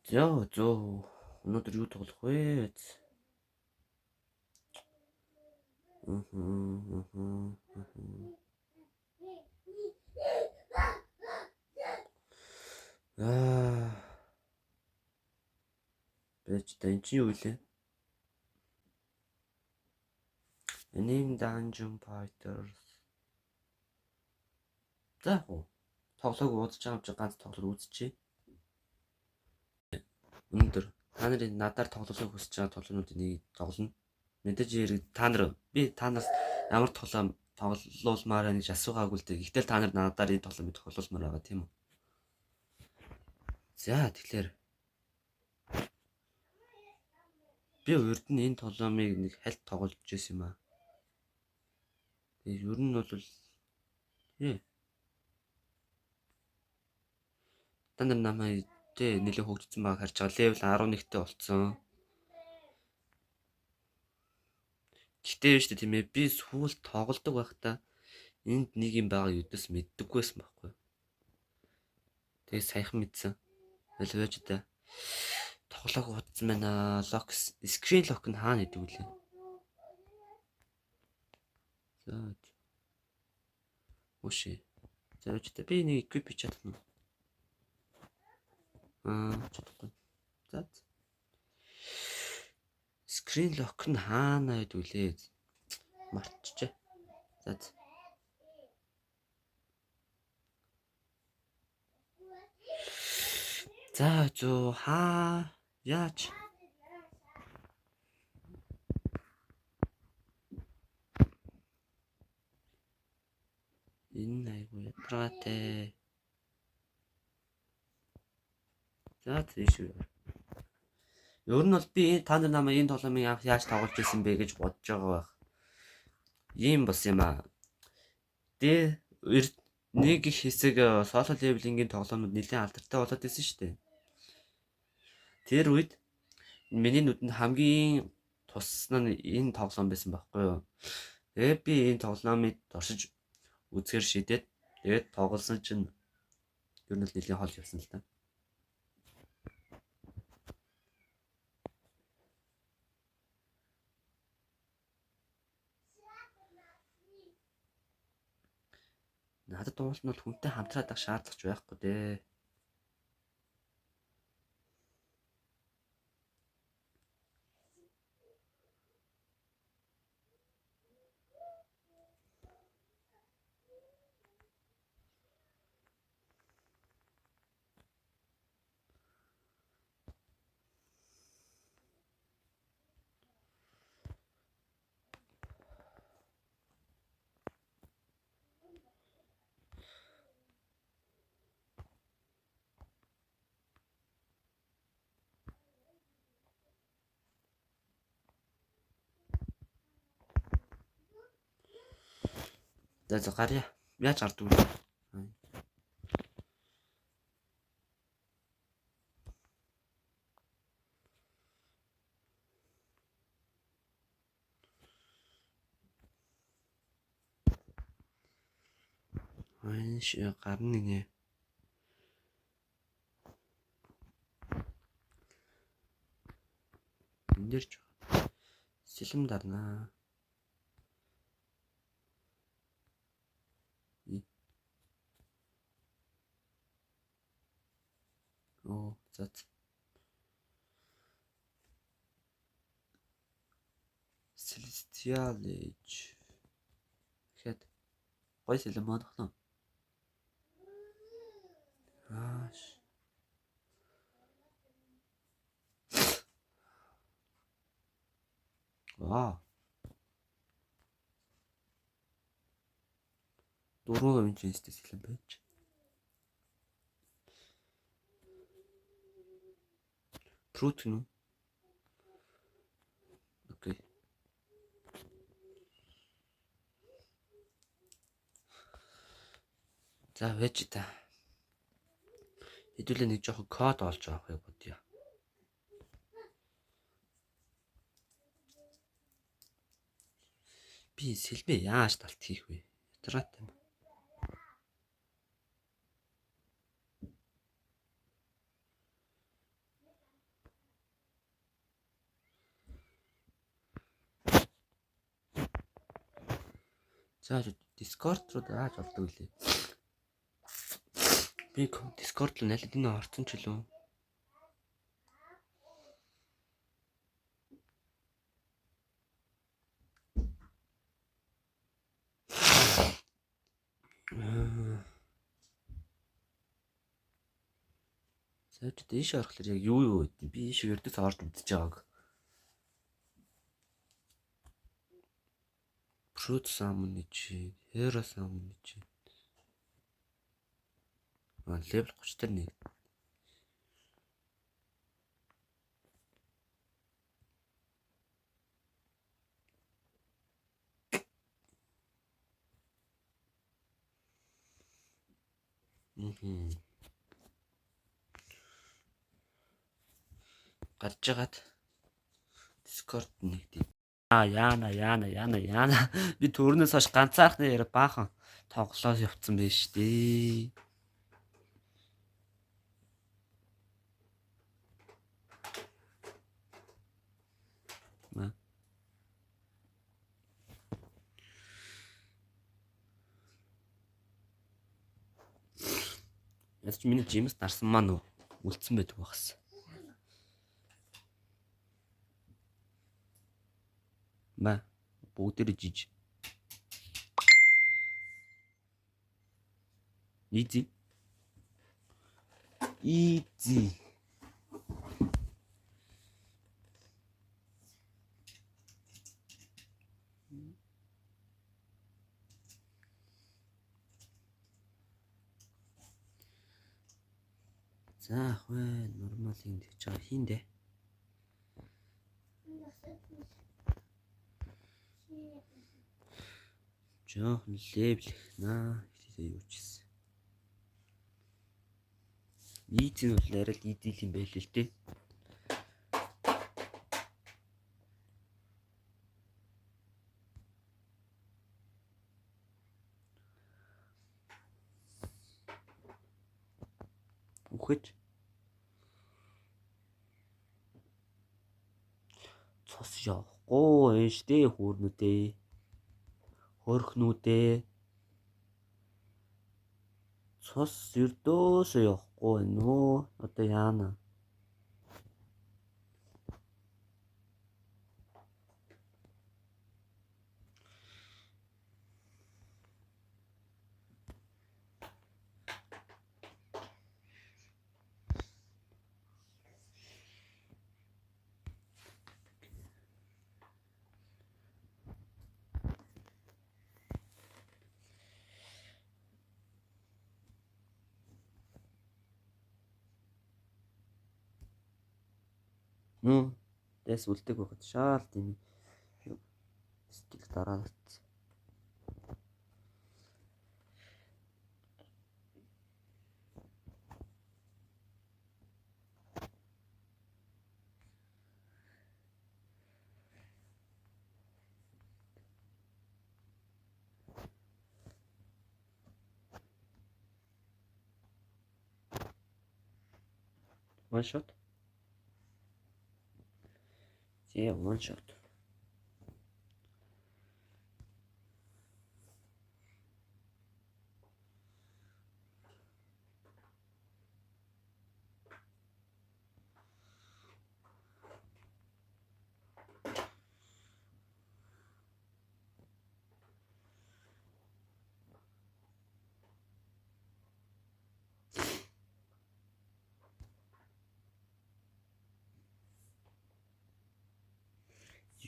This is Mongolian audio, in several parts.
За зөө. Өнөөдөр юу тоглох вэ? Аа. Бэж та эн чинь юу вэ? Anime Dungeon Fighters. За яг уу. Тоглоог уудаж байгаа юм чи ганц тоглол үзчихье. Өнөөдөр та нарын надаар тоглолыг хүсэж байгаа тоглоомнуудын нэг тоглоно. Мэдээж хэрэг та нар би та нараас ямар тоглоом тоглуулмаар байна гэж асуугаагүй л дээ. Гэхдээ та нар надаар энэ тоглоомыг тоглуулмаар байгаа тийм үү? За тэгэхээр би урд нь энэ тоглоомыг нэг хальт тоглож байсан юм аа. Тэгээ ер нь бол та нар намайг тэ нэлээд хөгжсөн байгааг харж байгаа. Level 11-тэй болцсон. Гэтэ биш тийм ээ би сүүл тоглодог байхдаа энд нэг юм байгаа юудас мэддэггүйсэн байхгүй. Тэгээ саяхан мэдсэн. Аль байж та. Тоглоог удсан байна. Lock screen lock нь хаана идэв үлээ. За. Үшээ. За байж та би нэг equip хийж чадах нь. Аа чадахгүй. За. Screen lock нь хаана байд вүлээ? Мартчихжээ. За. За зөө хаа яаж энэ айгу ядаргаатай. За тийш үү. Ер нь бол би та нар намайг энэ тоглоомыг анх яаж тоглож исэн бэ гэж бодож байгаа байх. Ийм бас юм аа. Дэ нэг их хэсэг solo leveling-ийн тоглоомнууд нэлээд алдартай болоод исэн шүү дээ. Тэр үед миний нүдэнд хамгийн туссан нь энэ тоглоом байсан байхгүй юу. Тэгээд би энэ тоглоомыг туршиж үзэхэр шийдээд тэгээд тоглосон чинь ер нь л нэлээд хол явсан л та. Надад уул нь бол хүнтэй хамтраад ах шаардлага ч байхгүй дээ. За за гарья. Яаж гардаг вэ? Айн гарна гинэ. Энд дээр ч сэлэм дарнаа. Оо за. Celestial Age. Тэгэхэд гоё сэлэм маань хнаа. Ааш. Аа. 4% чэнстэй сэлэм байж. Fruit гэнэ үү? Окей. За байж та. Хэдүүлээ нэг жоохон код олж авахыг бодъё. Би сэлмээ яаж талт хийх вэ? Ядаргаатай юм. За, Discord руу яаж ордог лээ? Би Discord руу нэлээд энэ орсон ч үлээ. За, чи дээш орохлоор яг юу юу гэдэг. Би ийш ердөөс орж үзэж байгааг. Brute summon чи, Hero summon чи. А, level 30 дээр нэг. Мм. Гарч жагаад Discord нэгдээ. Аа, яана яана яана яана. Би төрнөөс хойш ганцаархны яриа баахан тоглоод явцсан байж штэ. Яаж ч миний жимс дарсан маань үлдсэн байдаг багс. Ба бүгдээрээ жиж. Easy. Easy. За, ах вэ, нормал юм тэгж байгаа хин дээ. Жохон level ихнаа хийлээ юу ч гэсэн. Easy нь бол арай л easy юм байл л дээ. Үхэж цус явахгүй энэ штэ хүүрнүүдээ. Хөрхнүүдээ. Цус ердөөсөө явахгүй байна уу? Одоо яана? Нүү дэс үлдэг байхад шаал тийм skill дараа. One shot. Yeah, one shot.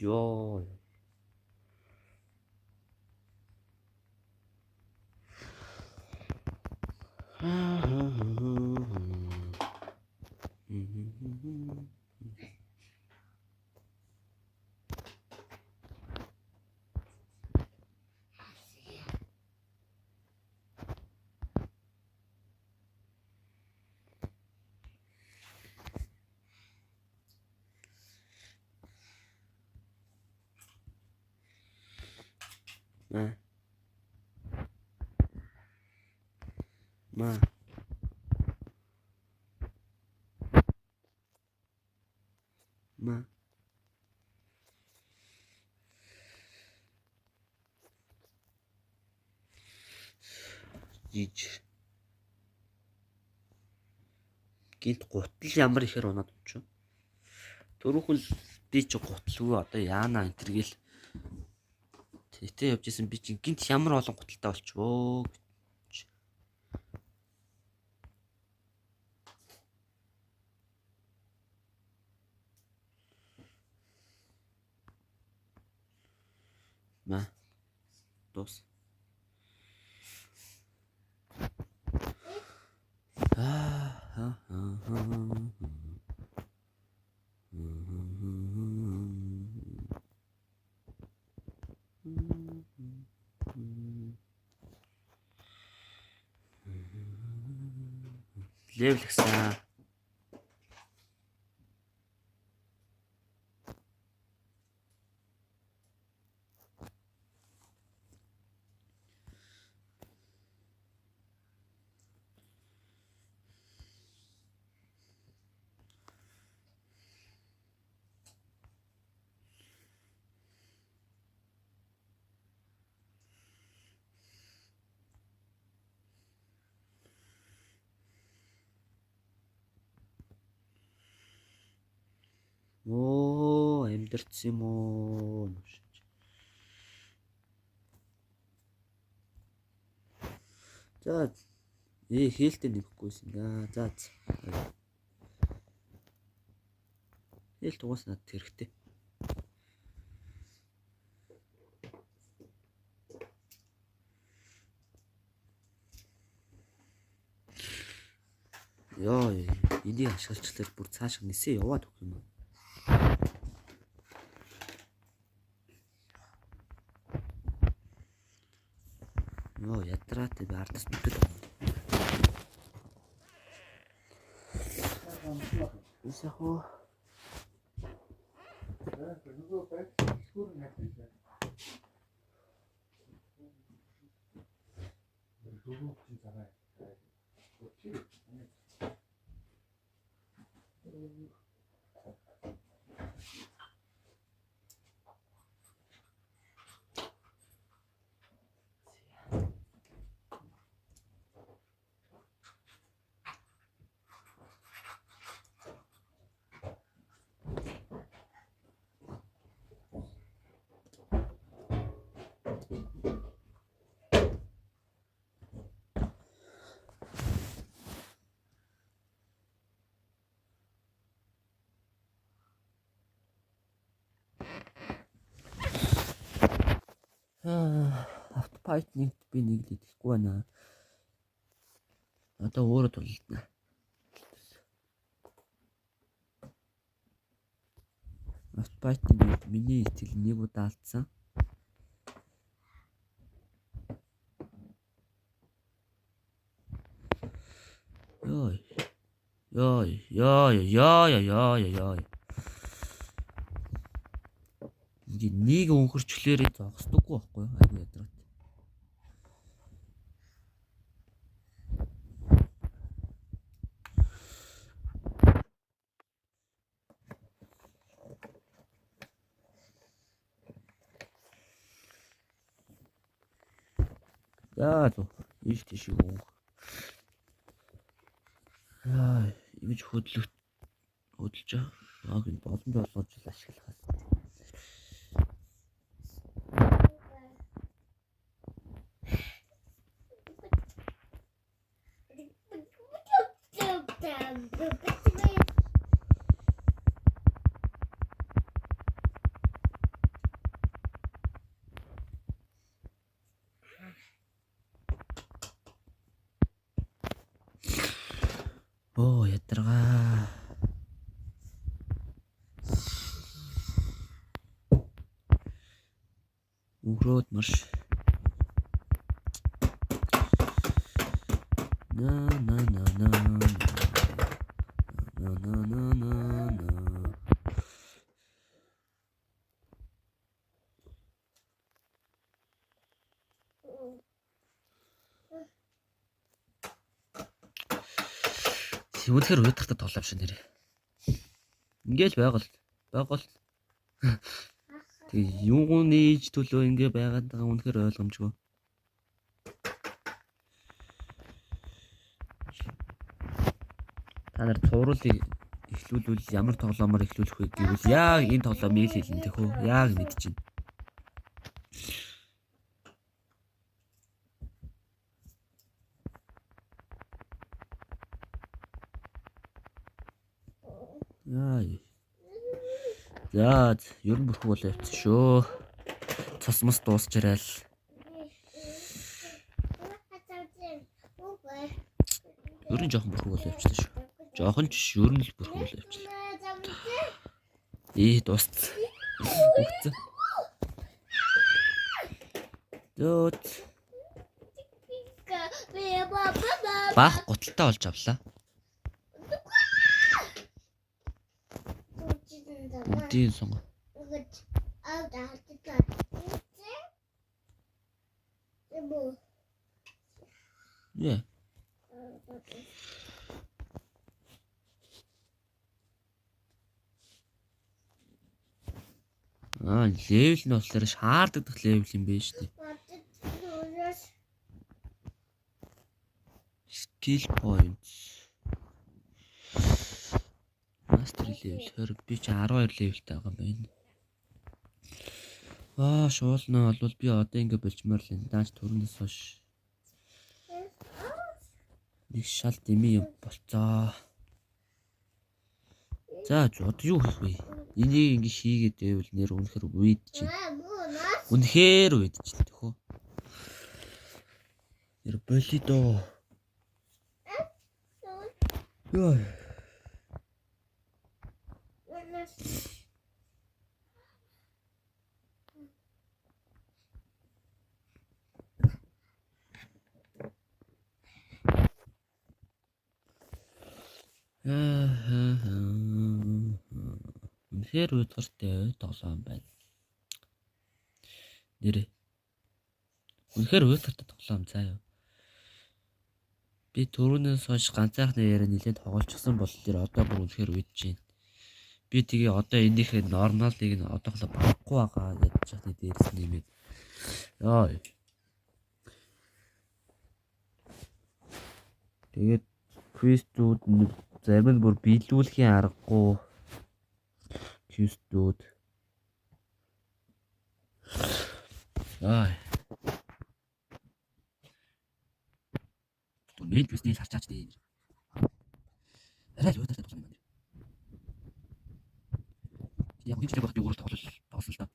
Йоо. Ма. Ма. Ма. Жиж. Гинт гутал ямар ихээр унаад унчих. Түрүүхэн би чи гутлгүй одоо яана энэ төр гэл тэгтээ явж исэн би чи гинт ямар олон гуталтай болчихвоо гэж. Мә. Дуус. Level гисэн. Оо, амьдэрсэн юм уу? За хээлтэй нэмэхгүйсэн да. За. Хээлт угаас надад хэрэгтэй. Йоо, энийг ашиглачлаар бүр цааш нисээ яваад өгөх юм аа. Йоо, ядраатай би ардаас нүдэл. Үсэх үү? Нөгөө байг дэлгүүр нь яг байлаа. Дөрөв чинь цагаан. Чи. Автопайт нэгт би нэг л идэхгүй байна. Одоо өөрөө тулалдана. Автопайт нэг миний итгэл нэг удаа алдсан. Йой. Йой, йой, йой, йой, йой. Ингээ нэг өнхөрчлөөрэй зогсдоггүй байхгүй юу? Айгу ядраад. За зү ийш тийш өнх. Яа, ингэж хөдлөх хөдөлж байгаа. Яг энэ боломж олгож л ашиглахаас. Оо, ядаргаа. Өнгөрөөд марш. На на на на на на на на на. Үнэхээр уйтгартай тоглоом шиг нэрээ. Ингээл байгаал байгаал. Тэг юуны ээж төлөө ингээ байгаад байгаа үнэхээр ойлгомжгүй. Та нар цувралыг эхлүүлвэл ямар тоглоомоор эхлүүлэх вэ гэвэл яг энэ тоглоомыг л хэлнэ тэхүү. Яг мэдчихэв. Яа. За, ер нь бүрхэг болоо явцсан шүү. Цус мус дуусчраал. Ер нь жоохон бүрхэг болоо явчихлаа шүү. Жоохон ч биш, ер нь л бүрхэг болоо явчихлаа. Ээ, дууссан. Өгцөн. Зөөц. Баах гуталтай болж авлаа. Бүгдийг сонго. Яа. Аа, level нь болохоор шаардлагатай level юм байна шүү дээ. Skill points. Master level 20, би чи 12 level тэй байгаа юм байна. Аа, шуулна бол би одоо ингэ болчмоор л энэ даанч түрнээс хойш нэг шал дэмий юм болцоо. За, одоо юу хийх вэ? Энийг ингэ хийгээд байвал нэр үнэхэр үйд чинь. Үнэхээр үйд чинь тэхүү. Нэр болидоо. Йой. Үнэхээр уйдгартай тоглоом байна. Нэрээ. Үнэхээр уйдгартай тоглоом заа юу. Би түрүүнээс хойш ганцаархны яриа нэлээд тоглолцсон болохоор одоо бүр үнэхээр уйдж байна. Би тэгээ одоо энийхээ нормалыг нь одоохондоо багхгүй байгаа гэж чахны дээрс нэмээд. Йой. Тэгээд квестүүд нь зарим нь бүр биелүүлэхийн аргагүй квестүүд. Аа. Main quest-ийг харчаач дээ. Арай л өөдөртэй тоглоом юм байна. Яг энэ чигээр би өөрөө тоглол тоглосон л да.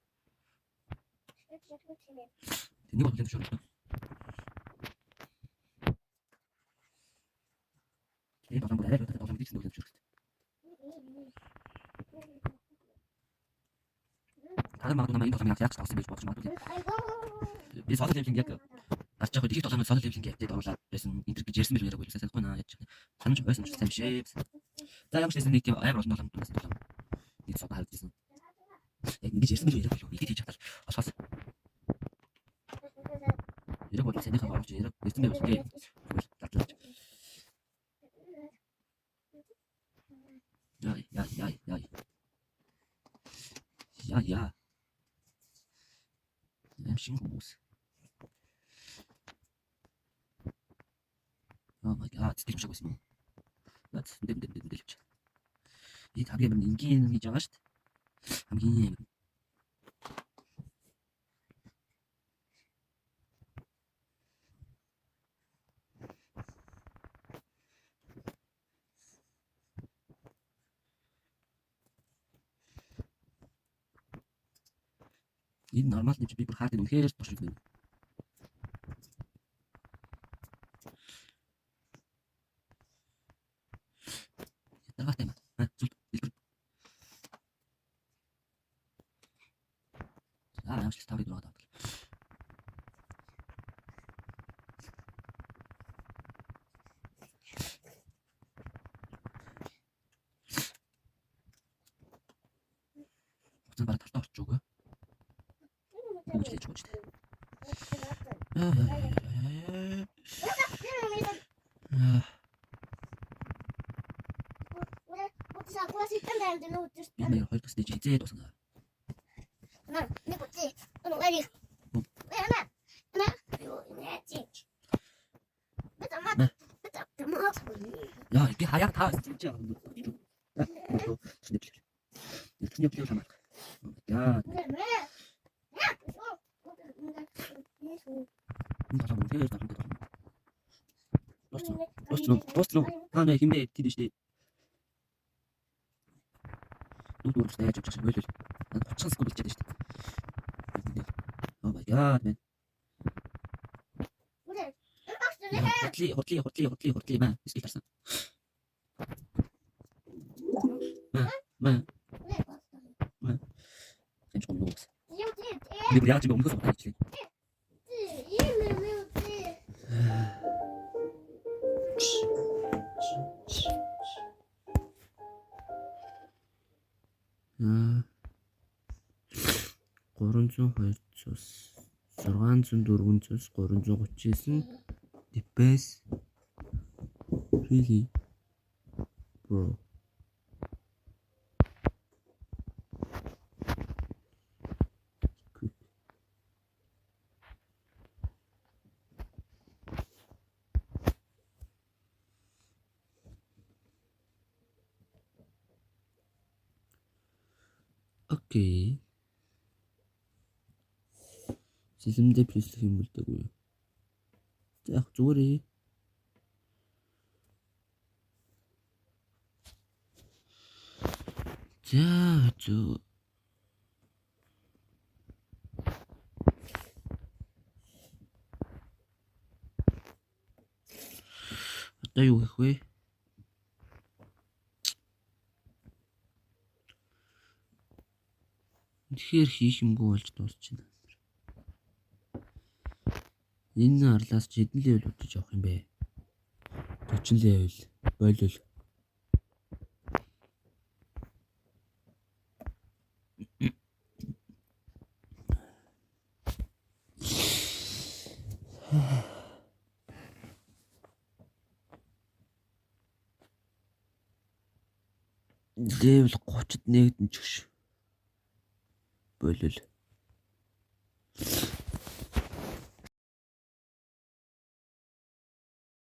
Нэг бодлоо зөвшөөрөл. Энэ тоглоом бүр арай л өөдөртэй тоглоом гэж нэг зөвшөөрөл. Та нар магадгүй намайг энэ тоглоомыг яаж тоглосон гэж бодож магадгүй. Би solo leveling яг гарч байгаа үед их тоглоомод solo leveling update оруулаад байсан энэ гэж ярьсан байх яриаг сайн санахгүй наа яаж. Санаж байсан ч сайн биш ээ. За ямар ч байсан нэг тийм амар олон тоглоом байсан тоглоом. Нэг сод харагдсан. Яг ингэж ярьсан байх яриаг ингэж хийж чадвал болохоос яриаг бол санийхаа оруулж яриаг ярьсан байх үстэй. Дадлаач. Яа яа яа яа. Яа яа. Аим шинэ хүмүүс. Oh my god, сэтгэл уншааг байсан юм. Наад дэм дэм дэм дэм. Энэ хамгийн амар энгийн гэж байгаа шүү дээ. Хамгийн амар. Энэ нормал юм чи би бүр хаад үнэхээр туршиж байна. Ядаргаатай юм. Зүл дэлбэр. За ямар ч таврыг дураад авдаг. Хуцаа бараг талтаа орчих үгүй. Хөгжлөж хөгжлөө. Энэ хоёр дахь stage хизээ дуусна. Яа, би хаяа та чи яа. Дуусна. Та нэ хинбэ тийдэж штэ. Дүүр яаж явчих шиг ойлол. 30 секунд болчиход штэ. Oh my god, man. Хутлий, хутлий, хутлий, хутлий, хутлий маа. Эсвэл тарсан. Маа, маа. Маа. Энэ ч гомноо. Би яаж юм өмнөхөөс бодож ичлээ. Аа 302 цус 604 цус 339 ДПС. Really, bro? Okay. Сэлэмдээ плюслэх юм болдоггүй. За яг зүгээрээ. За зөв. Одоо юу хийх вэ? Тэгэхээр хийх юмгүй болж дуусчихна. Энэ арлаас ч хэдэн level үтэж явах юм бэ? 40 level болол. Level 30-д нэгдэн ч гэж. Болол.